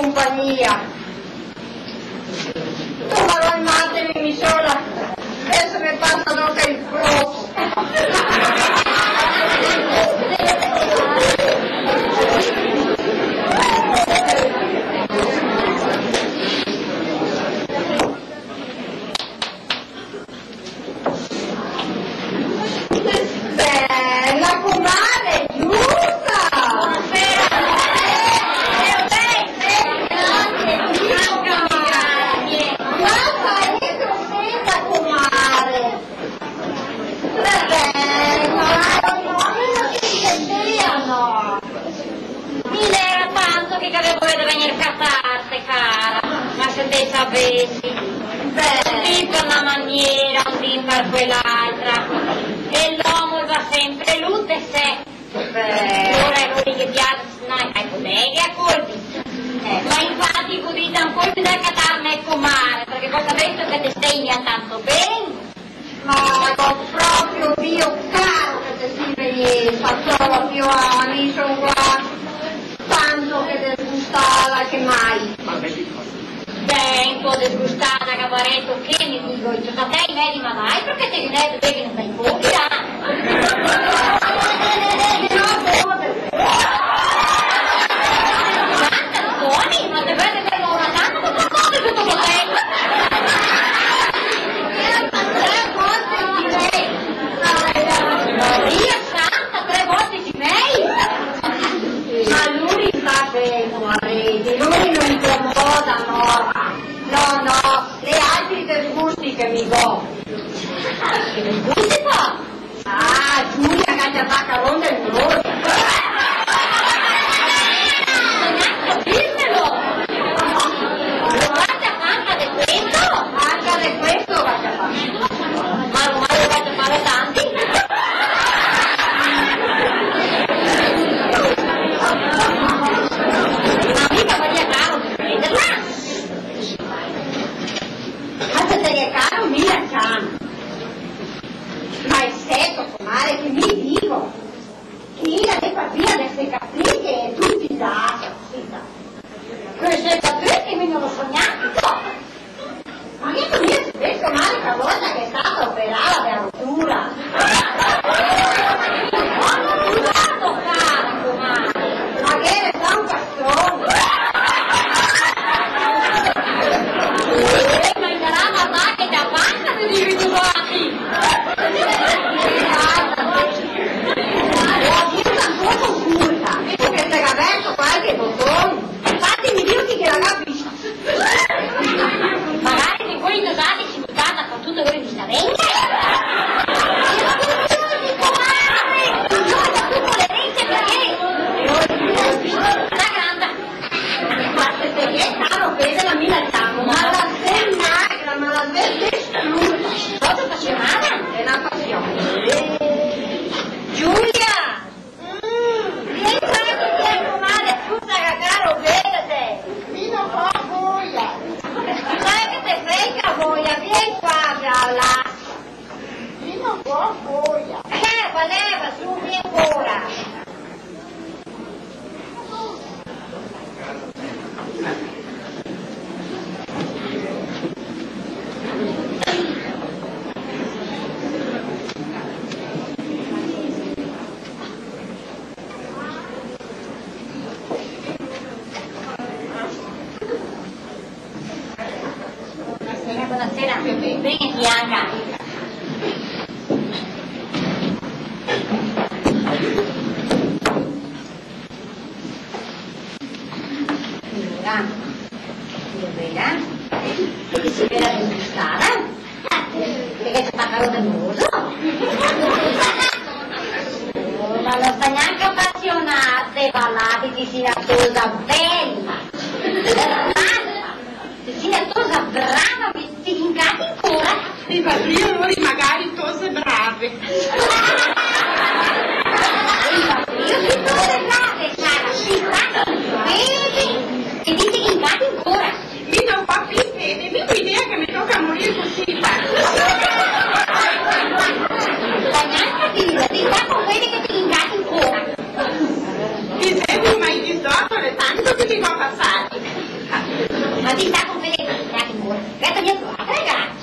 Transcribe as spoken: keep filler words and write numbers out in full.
compagnia. Tomarò el mate mi sola, deso me pasa dopo el froco. Bela comare, giusta! Basta, entro senza comare. Beh, ma no, no, no. Mi l'era tanto che gavevo voia de vegner a catarte, cara, ma se te savesi, beh, ti par na maniera, un dì par quel'altra, e l'omo el va senpre lu, te sè. Beh. Alora, e robe che piaxe, no, e botteghe a colpi. Eh, ma infati go dito ancora de catarme, comare, parché go capìo che te stè mia tanto ben. Ma go proprio Dio caro che te si vegnesta, proprio, ah, mi son qua tanto che desgustada che mai. Ben, un po' desgustada, Gabareto, che me digo? I to fratei, vedi, ma dai, parché te vien, te vien dai pochi, ah? Santa Antoni, ma te vedi che no, ma tanto che te cote tuto così? Tre volte ti vedi. Maria Santa, tre volte ti vedi. Ma lu sta ben, poareti, lu no incomoda, no. No, no, l'è altri desgusti che mi go. Che desgusti, po? Ah, Giulia, che te fa caron del moroso. Gnanca dirmelo. Lo va a far anca de questo? Anca de questo va a far. Ma ormai lo va a far tanti. Ma mica Maria Caro, prendela. Ma se te ghe caro mila cian. Ma xe seto, comare, che mi digo, che ela l'è par via de ste caprice e tuti i altri, senta. Queste caprice mi no lo so gnanca, no. Ma mi, mi, questa, comare, che volta che l'è stata operada de la rotura. Ma no, no, no, cara, comare. Ma che ne sa un cazon? E mangiarà la vaca da panza, se digo, i tuoi. Ho avuto un poco curta, dico che se ga aperto qualche boton, fatemi dire chi che la ga vista. Magari che quei dosati ci buttata con tutte quelle di sta veglia. Sta granda. Ma se te ghe caro, vedela, mi la ciamo, ma la xe magra, ma la xe destruta. Cosa faciona? Xe na pasione. Giulia! Mm, vien qua che ti go male, scusa, caro, vedete. Mi no go voia. Dai che te fai che voia, vien qua, già là. Mi no go voia. Eh, va, leva su, vien fora. Bonasera, bonasera. Vegni, Bianca. Alora, io vera, che ti si vera disgustada? Parché te fa caron del moroso? Oh, ma no sta gnanca apasionarte, va là, ti si na tosa bela. Ti si na tosa brava, ti incati ancora. Sì, va, io alora magari tose brave. Sì, va, io sì tose brave, cara, sì, va. Vedi? E ti incati ancora. Mi no go pì fede, mi go idea che me toca morir cusì, va. Ma gnanca dire, ti sta con quele che ti incati ancora. Ti senti mai disdoto de tanto che ti go pasà? Ma ti sta con quelle che ti ancora. Questo mio, a prega.